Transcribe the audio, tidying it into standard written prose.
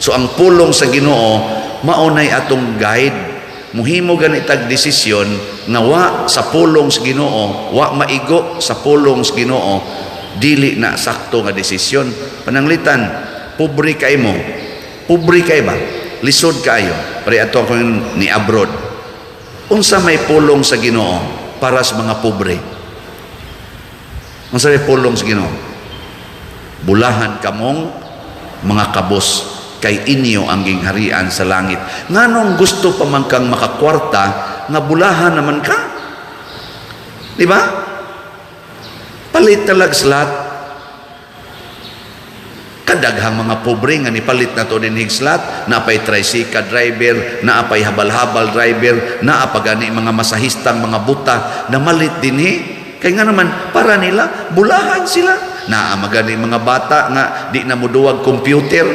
So ang pulong sa Ginoo mao nay atong guide. Muhimo gani tag desisyon nga wa sa pulong sa Ginoo, wa maigo sa pulong sa Ginoo, dili na sakto nga desisyon. Pananglitan, pobre kay mo. Pobre kay ba? Lisod kayo. Pare ato ako ni abroad. Unsa may pulong sa Ginoo para sa mga pobre? Unsa may pulong sa Ginoo? "Bulahan kamong mga kabos kay inyo ang gingharian sa langit." Nganong gusto pa man kang makakwarta nga bulahan naman ka? Di ba? Palit talag slot. Kadaghang mga pobre nga nipalit na to dinhig slot, naapay tricycle driver, naapay habal-habal driver, naa pa gani mga masahistang mga buta na malit dinhi. Kay nga naman para nila bulahan sila. Naa magani mga bata nga di na moduwag computer.